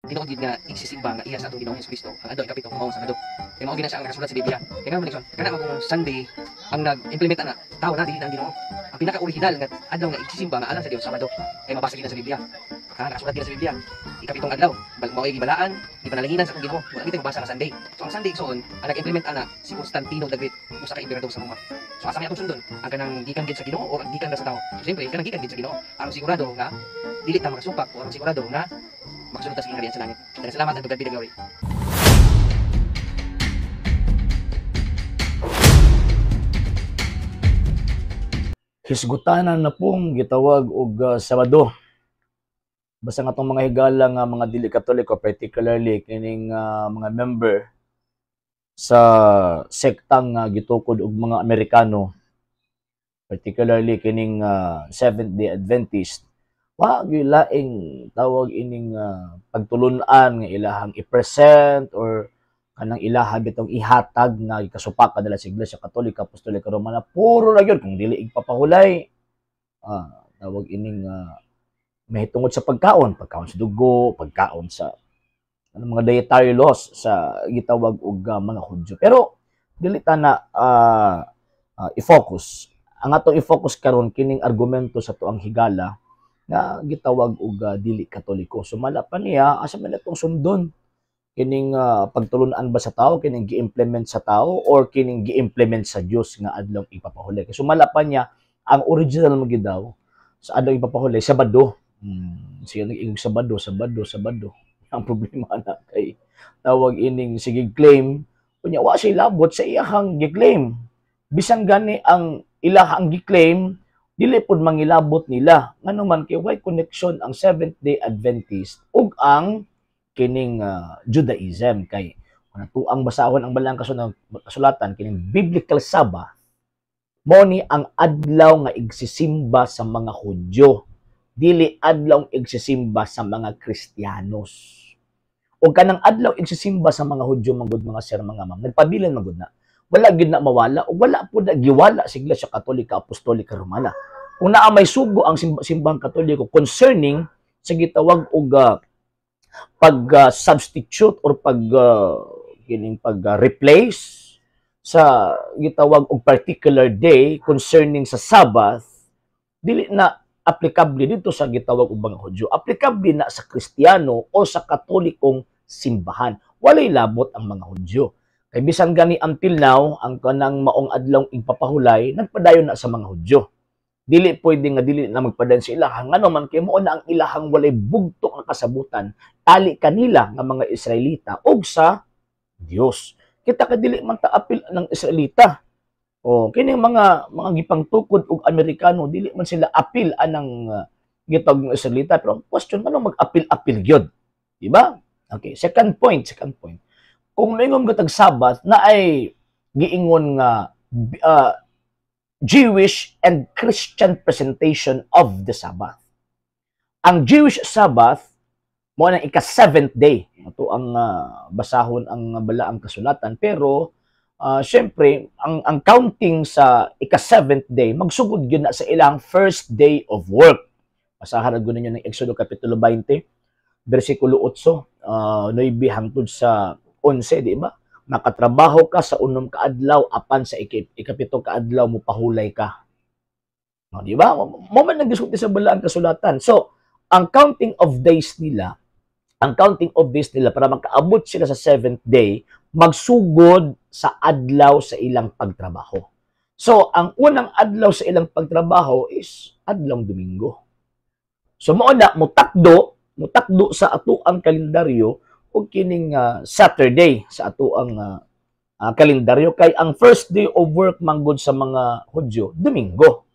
Tinuod gid nga igsisimba nga iya sa atong Ginoong Kristo ang adlaw ikapito, mao ang Sabado. Kay mao gid na siya ang nakasulat sa Biblia. Kay nga man igsoon, kana man kung Sunday ang nag-implement ana, tao na, dili na ang Ginoo. Ang pinaka-original nga adlaw nga igsisimba nga alang sa Dios, Sabado. Kay mabasa gid na sa Biblia. Ha, nakasulat gid na sa Biblia. Ikapitong adlaw, mao ay gibalaan, gipanalanginan sa atong Ginoo. Wala gid mabasa nga Sunday. So ang Sunday, igsoon, ang nag-implement ana si Constantino the Great, usa ka emperador sa Roma. So asa may atong sundon? Ang kanang gikan gid sa Ginoo o ang gikan na sa tao? So siyempre, kanang gikan gid sa Ginoo. Aron sigurado nga dili ta makasupak o aron sigurado nga makasulod ta sa gingharian sa langit. Daghang salamat and to God be the glory. Hisgutanan na pong gitawag og Sabado. Basta nga atong mga higala nga mga dili Katoliko, particularly kining mga member sa sektang gitukod og mga Amerikano, particularly kining Seventh Day Adventist, wa gyud laing tawag ining pagtulun-an nga ilahang i-present or kanang ilaha bitong ihatag nga gikasupak kadala sa Iglesia Katolika Apostolika Romana. Puro ra gyud kung dili igpapahulay, tawag ining mahitungod sa pagkaon, pagkaon sa dugo, pagkaon sa ano, mga dietary laws sa gitawag og mga Hudyo. Pero dili ta na i-focus. Ang atong i-focus karon kining argumento sa tuang higala nga gitawag og dili Katoliko. Sumala pa niya, asa man atong sundon? Kining pagtulunan ba sa tao, kining gi-implement sa tao or kining gi-implement sa Dios nga adlaw ipapahulay? Kay sumala pa niya, ang original mo gyud daw sa adlaw ipapahulay, Sabado. Siya nag-ingog Sabado, Sabado, Sabado. Ang problema na kay tawag ining sige claim unya wa siya labot sa iyahang gi-claim. Bisan gani ang ilahang gi-claim, dili pud mangilabot nila, ngano man kay way connection ang Seventh Day Adventist ug ang kining Judaism. Kay kung atuang basahon ang balang kasulatan, kining biblical Sabbath mo ni ang adlaw nga igsisimba sa mga Hudyo, dili adlaw igsisimba sa mga Kristiyanos. O kanang adlaw igsisimba sa mga Hudyo manggod, mga sir, mga ma'am, nagpabilin manggod na, wala gid na mawala o wala pud na giwala sa Iglesia Katolika Apostolika Romana. Kung naa may sugo ang simbahang Katoliko concerning sa gitawag og pag substitute or pag kining pag replace sa gitawag og particular day concerning sa Sabbath, dili na aplikable dito sa gitawag og mga Hudyo. Aplikable na sa Kristiyano o sa Katolikong simbahan. Walay labot ang mga Hudyo. Kay bisan gani until now, ang kanang maong adlaw igpapahulay nagpadayon na sa mga Hudyo. Dili pwede nga dili na magpadayon sa ilahang, ngano man kay mao na ang ilahang walay bugtok nga kasabutan tali kanila nga mga Israelita og sa Dios. Kita ka dili man ta apil ng Israelita. O kining mga gipangtukod og Amerikano, dili man sila apil anang gitawag ng Israelita. Pero ang question, ngano mag-apil-apil gyud? Di ba? Okay, second point, second point. Kung moingon gatag Sabbath na ay giingon nga Jewish and Christian presentation of the Sabbath. Ang Jewish Sabbath mo nang ika-seventh day. Ito ang basahon ang balaang kasulatan, pero syempre ang counting sa ika-seventh day magsugod gyud na sa ilang first day of work. Basahan ra gyud ninyo ng Exodo kapitulo 20 bersikulo 8, 9 hangtod sa 11, di ba? Makatrabaho ka sa 6 ka adlaw, apan sa ikapito ka adlaw mo pahulay ka. No, di ba? Mo man nagdisulti sa balaang kasulatan. So, ang counting of days nila, ang counting of days nila para makaabot sila sa seventh day, magsugod sa adlaw sa ilang pagtrabaho. So, ang unang adlaw sa ilang pagtrabaho is adlawng Domingo. So, mao na mutakdo sa atoang kalendaryo o kining Saturday sa atoang kalendaryo, kay ang first day of work manggod sa mga Hudyo, Domingo.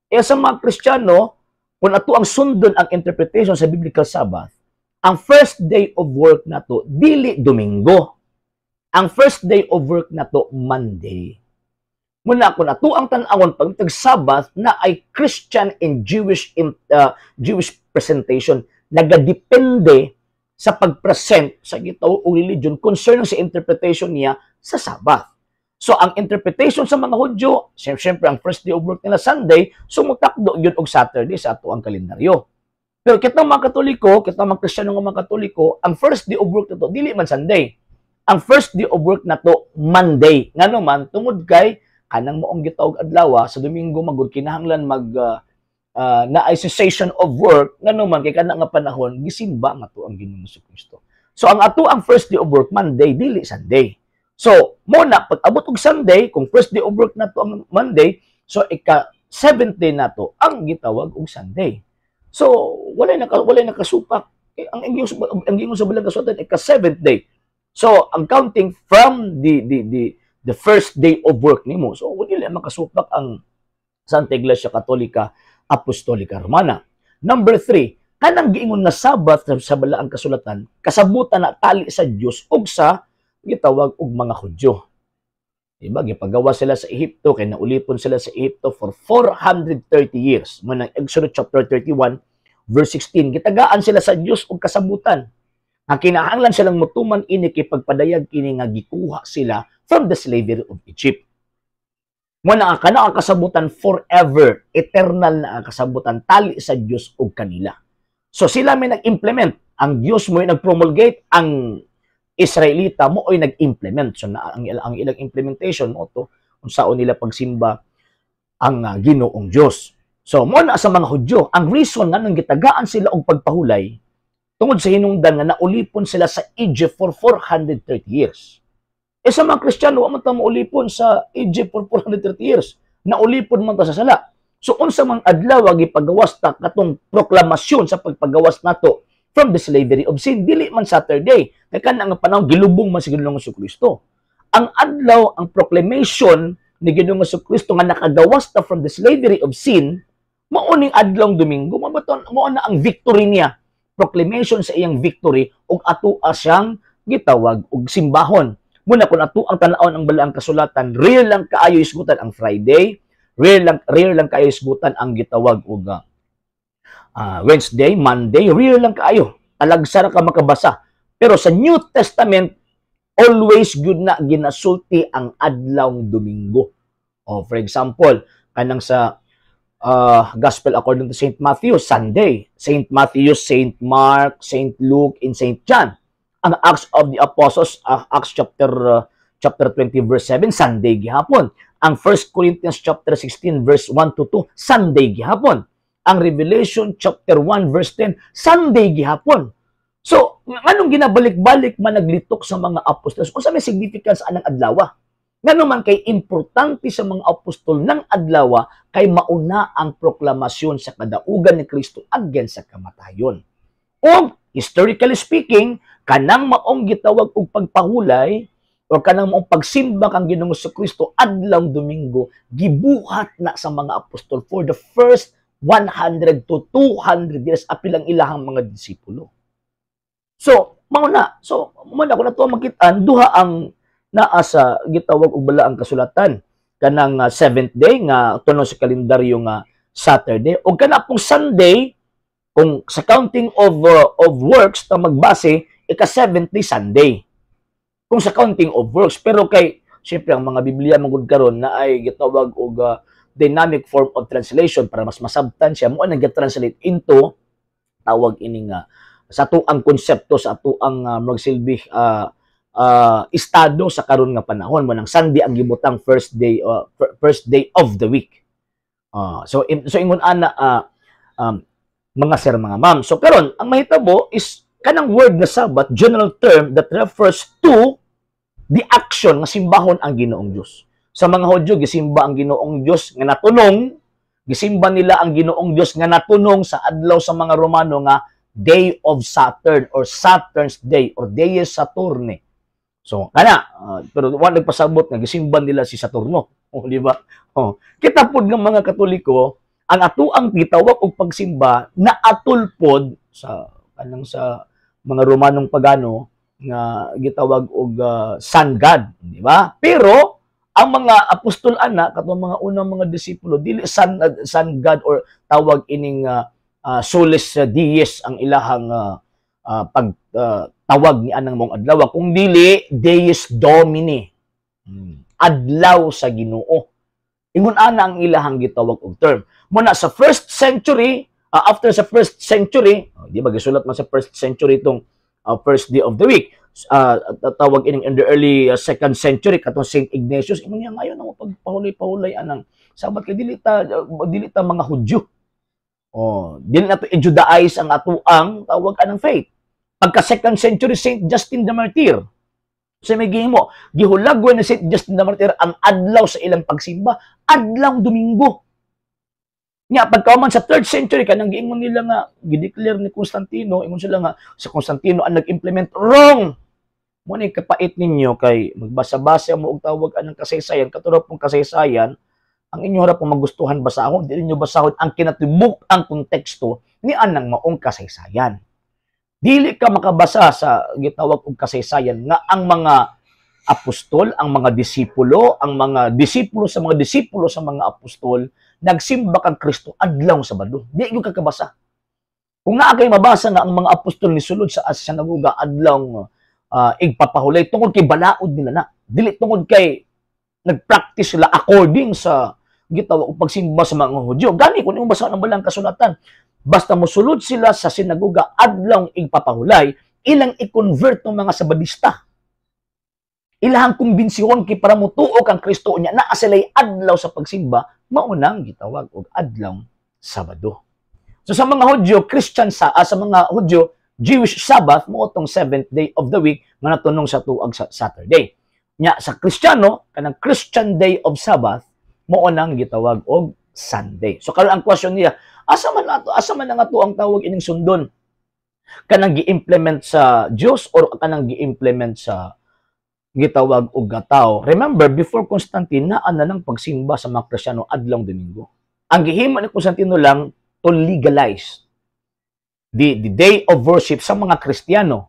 E sa mga Kristiyano, kung ato ang sundon ang interpretation sa biblical Sabbath, ang first day of work nato dili Domingo. Ang first day of work nato Monday. Muna kung ato ang tan-awon pag Sabbath na ay Christian and Jewish presentation, nagadepende sa pag-present sa gitawag og religion concerning sa interpretation niya sa Sabbath. So, ang interpretation sa mga Hudyo, siyempre ang first day of work nila Sunday, so mutakdo yun og Saturday sa ato ang kalendaryo. Pero kita mga Katoliko, kita mga Kristiyano nga mga Katoliko, ang first day of work nato dili man Sunday. Ang first day of work nato Monday. Ngano man, tungod kay kanang maong gitawag adlaw sa Domingo magud kinahanglan mag naay cessation of work, ngano man kay kana nga panahon gisimba nga to ang Ginoong Kristo. So ang ato ang first day of work Monday, dili Sunday. So mo na pag abot og Sunday, kung first day of work nato ang Monday, so ika seventh day nato ang gitawag og Sunday. So walay nakasupak. Eh, ang ingon sa Balaang Kasulatan, ika seventh day. So ang counting from the first day of work nimo. So wala makasupak ang Santa Iglesia Katolika Apostolika Romana. Number 3, kanang giingon nga Sabbath sa Balaang Kasulatan, kasabutan na tali sa Dios ug sa gitawag og mga Hudyo. Diba? Gipagawa sila sa Ehipto, kay naulipon sila sa Ehipto for 430 years. Manang Exodus chapter 31 verse 16, gitagaan sila sa Dios og kasabutan. Ang kinahanglan silang mutuman ini kay pagpadayag kini nga gikuha sila from the slavery of Egypt. Mo na kana ang kasabutan forever, eternal na ang kasabutan tali sa Dios ug kanila. So sila may nag-implement, ang Dios mo nag-promulgate, ang Israelita mo ay nag-implement. So na, ang ilang implementation mo to unsaon nila pagsimba ang Ginoong Dios. So mo na sa mga Hudyo, ang reason nga nang gitagaan sila og pagpahulay tungod sa hinungdan nga naulipon sila sa Egypt for 430 years. Eh sa mga Kristiyano, wa man ta maulipon sa Egypt for 430 years. Naulipon man ta sa sala. So unsa mang adlaw gipagawas ta katong proklamasyon sa pagpagawas nato from the slavery of sin? Dili man Saturday. Kay kana nga panahon gilubong man si Ginoong Kristo. Ang adlaw, ang proclamation ni Ginoong Kristo nga nakagawas ta from the slavery of sin, mao ning adlawng Domingo, mao mao na ang victory niya. Proclamation sa iyang victory ug ato siyang gitawag og simbahon. Muna kung ato ang tan-awon ang Balaang Kasulatan, rare lang kaayo isgutan ang Friday, rare lang kaayo isgutan ang gitawag og Wednesday, Monday, rare lang kaayo. Talagsa ra ka makabasa. Pero sa New Testament, always good na ginasulti ang adlawng Domingo. Oh, for example, kanang sa Gospel according to St. Matthew, Sunday. St. Matthew, St. Mark, St. Luke, and St. John. Ang Acts of the Apostles, Acts chapter 20 verse 7, Sunday gihapon. Ang 1 Corinthians chapter 16 verse 1 to 2, Sunday gihapon. Ang Revelation chapter 1 verse 10, Sunday gihapon. So, anong ginabalik-balik man naglitok sa mga apostoles? Unsa may significance anang adlaw? Ngano man kay importante sa mga apostol ng adlaw, kay mauna ang proklamasyon sa kadaugan ni Kristo against sa kamatayon. O historically speaking, kanang maong gitawag og pagpahulay o kanang maong pagsimba kang Ginoong Kristo adlawng Domingo, gibuhat na sa mga apostol for the first 100 to 200 years apil ang ilahang mga disipulo. So, mao na. So, mao na kung nato makitaan, duha ang naa sa gitawag og Balaang Kasulatan. Kanang seventh day nga tuno sa kalendaryo nga Saturday ug kana pong Sunday, kung sa counting of works ta magbase, ika seventh day Sunday. Kung sa counting of works, pero kay syempre ang mga Biblia man gud karon na ay gitawag og dynamic form of translation para mas masabtan siya, mo nang translate into tawag ini nga sa atuang konsepto, sa atuang magsilbi estado sa karon nga panahon, mo nang Sunday ang gibutang first day of the week. So ingon ana, mga sir, mga ma'am. So karon ang mahitabo is kanang word nga Sabbath, general term that refers to the action nga simbahon ang Ginoong Dios. Sa mga Hudyo, gisimba ang Ginoong Dios nga natunong, gisimba nila ang Ginoong Dios nga natunong sa adlaw sa mga Romano nga Day of Saturn or Saturn's Day or Dies Saturni. So, kana, pero wa nagpasabot nga gisimba nila si Saturno. Oh, di ba? Oh. Kita pod ng mga Katoliko, ang atuang gitawag og pagsimba na atulpod sa kanang sa mga Romanong pagano nga gitawag og sun god, di ba? Pero ang mga apostol ana, katong mga unang mga disipulo, dili sun god or tawag ining Solis Dies ang ilahang pag tawag ni anang mong adlaw, kung dili Dies Domini. Adlaw sa Ginoo. Ingon ana ang ilahang gitawag og term. Muna sa first century, After sa first century, oh, di ba gisulat man sa first century itong first day of the week. Tawag ining in the early second century, katong Saint Ignatius, ingon niya ngayon ang pagpahulay-pahulay anang Sabat kay dili ta mga Hudyo. Oh, dili nato i-Judaize ang atuang tawag anang faith. Pagka second century, Saint Justin the Martyr, sa may gihimo, gihulagway ni Saint Justin the Martyr ang adlaw sa ilang pagsimba, adlaw Domingo. Nya pagkahuman sa third century, kanang giingon nila nga gideclare ni Constantino, ingon sila nga sa Constantino ang nag-implement, wrong. Mo ni kapait ninyo kay magbasa-basa mo og tawag anang kasaysayan, katulad pong kasaysayan, ang inyo ra pong magustuhan basahon, dili niyo basahon ang kinatibuk ang konteksto ni anang maong kasaysayan. Dili ka makabasa sa gitawag og kasaysayan nga ang mga apostol, ang mga disipulo, ang mga disipulo sa mga disipulo sa mga apostol nagsimba kang Kristo adlaw Sabado. Di gyud ka kabasa. Kung naa kay mabasa nga ang mga apostol ni sulod sa sinagoga adlaw igpapahulay tungod kay balaod nila na. Dili tungod kay nagpractice sila according sa gitawag og pagsimba sa mga Hudyo. Gani kung imong basa ng balang kasulatan, basta mosulod sila sa sinagoga adlaw igpapahulay, ilang i-convert ng mga Sabadista. Ilahang kumbinsiyon kay para motuo kang Kristo nya naa sila'y adlaw sa pagsimba, maunang gitawag og adlaw Sabado. So sa mga Hudyo, Christian sa mga Hudyo, Jewish Sabbath mo tong seventh day of the week nga natunong sa tuag sa Saturday. Nya sa Kristiyano, kanang Christian day of Sabbath mo nang gitawag og Sunday. So karon ang question niya, asa man ang ato ang tawag ining sundon? Kanang gi-implement sa Dios or kanang gi-implement sa gitawag og tao? Remember, before Constantine, naa na ng pagsimba sa mga Kristiyano adlong Domingo. Ang gihimo ni Constantino lang to legalize the day of worship sa mga Kristiyano.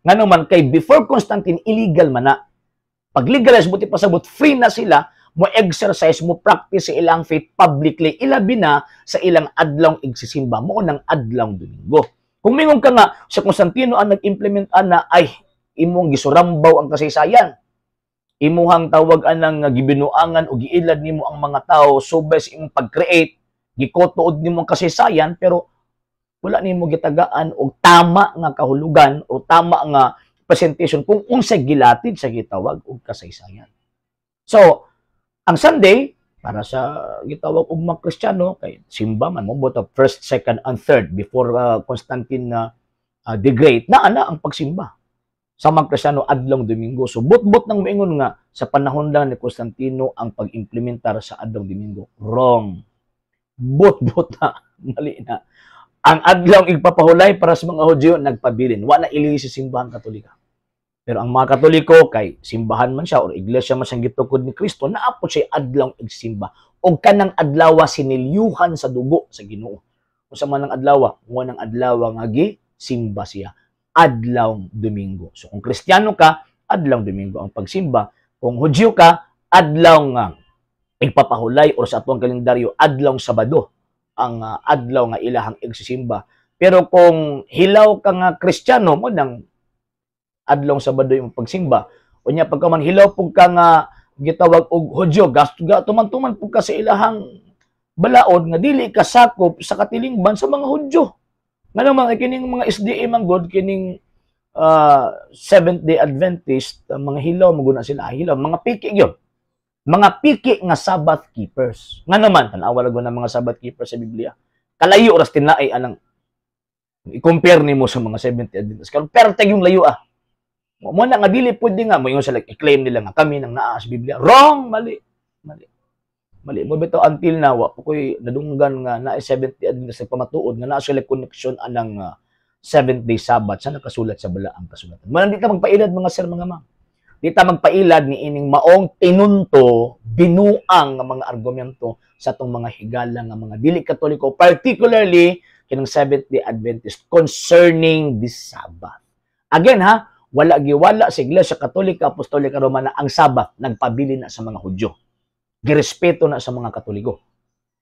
Ngano man kay before Constantine, illegal man na. Pag legalize buti pasabot, free na sila mo exercise, mo practice sa ilang faith publicly, ilabi na sa ilang adlong igsisimba mo ng adlong Domingo. Kung mingon ka nga sa Constantino ang nag-implement ana, ay imong gisurambaw ang kasaysayan. Imuhang tawag anang gibinuangan o giilad nimo ang mga tao subay sa imong pag-create, gikotuod nimo ang kasaysayan, pero wala nimo gitagaan og tama nga kahulugan o tama nga presentation kung unsa gilatid sa gitawag og kasaysayan. So, ang Sunday para sa gitawag og mga Kristiyano kay simba man mo both of first, second and third before Constantine the Great na ana ang pagsimba sa mga Kristiyano adlong Domingo. So but-but nang moingon nga sa panahon lang ni Constantino ang pag-implementar sa adlong Domingo. Wrong. But-but na, mali na. Ang adlaw igpapahulay para sa mga Hudyo nagpabilin. Wa na ili sa simbahan Katolika. Pero ang mga Katoliko kay simbahan man siya or iglesia man siyang gitukod ni Kristo, naa pod siya adlaw igsimba. Og kanang adlaw sinilyuhan sa dugo sa Ginoo. Unsa man ang adlaw? Mo nang adlaw nga gisimba siya. Adlaw Domingo. So kung Kristiyano ka, adlaw Domingo ang pagsimba. Kung Hudyo ka, adlaw nga igpapahulay or sa atong kalendaryo adlaw Sabado ang adlaw nga ilahang igsisimba. Pero kung hilaw ka nga Kristiyano, mo nang adlaw Sabado yung pagsimba. Unya pagka man hilaw pug ka nga gitawag og Hudyo, tuman-tuman pug ka sa ilahang balaod nga dili ka sakop sa katilingban sa mga Hudyo. Ngano mga kining mga SDA man god, kining Seventh Day Adventist, mga hilaw maguna sila, hilaw, mga piki gyud. Mga piki nga Sabbath keepers. Nga naman, tan-awa lang ng mga Sabbath keepers sa Biblia. Kalayo oras tinlaay anang i-compare nimo sa mga Seventh Day Adventist. Karon perte yung layo ah. Mo na nga dili pwede nga moingon sila, i-claim nila nga kami nang naa sa Biblia. Wrong, mali. Mali. Mali mo bitaw until now wa po koy nadunggan nga naa Seventh Day Adventist nagpamatuod nga naa sila connection anang Seventh Day Sabbath sa nakasulat sa balaang kasulatan. Malang di ta magpailad, mga sir, mga ma'am. Di ta magpailad ni ining maong tinunto, binuang nga mga argumento sa atong mga higala nga mga dili Katoliko, particularly kinang Seventh Day Adventist concerning the Sabbath. Again ha, wala giwala sa Iglesia Katolika Apostolika Romana ang Sabbath, nagpabili na sa mga Hudyo. Girespeto na sa mga Katoliko.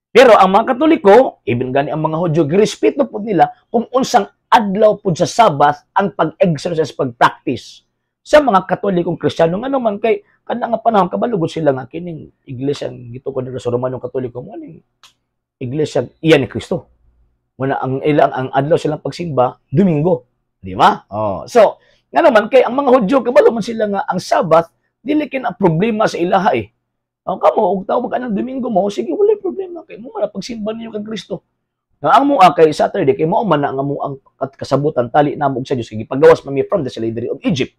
Pero ang mga Katoliko, even gani ang mga Hudyo, girespeto pud nila kung unsang adlaw pud sa Sabbath ang pag-exercise, pag-practice sa mga Katolikong Kristiyano. Ngano man kay kana nga panahon kabalugod sila nga kining iglesia gitukod nila sa Romanong Katoliko mo ning iglesia iya ni Kristo. Muna ang ilang ang adlaw silang pagsimba Domingo, di ba? Oh. So, nga naman kay ang mga Hudyo, kabalo man sila nga ang Sabbath dili kin ang problema sa ilaha eh. Oh, kamo og tawag ka ng Domingo mo, sige, wala problema kay mo man pagsimba ninyo kang Kristo. Nga ang mua kay Saturday kay mao man na ang amo ang kasabutan tali namo sa Dios kay gipagawas man mi from the slavery of Egypt.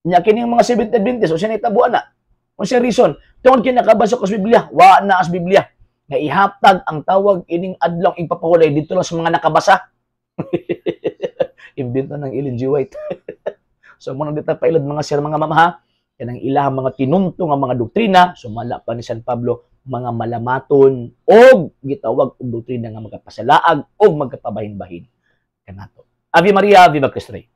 Nya kini ang mga Seventh Adventist, unsa nahitabo ana? Unsa reason? Tungod kay nakabasa ko sa Biblia, wa na as Biblia nga ihatag ang tawag ining adlaw igpapahulay dito lang sa mga nakabasa. Imbento ng Ellen G. White. So mo nang dito pailod, mga sir, mga ma'am, ha. Kanang ilahang mga tinunto nga mga doktrina, sumala pa ni San Pablo, mga malamaton og gitawag og doktrina nga magapasalaag og magkapabahin-bahin kanato. Ave Maria, Viva Cristo Rey.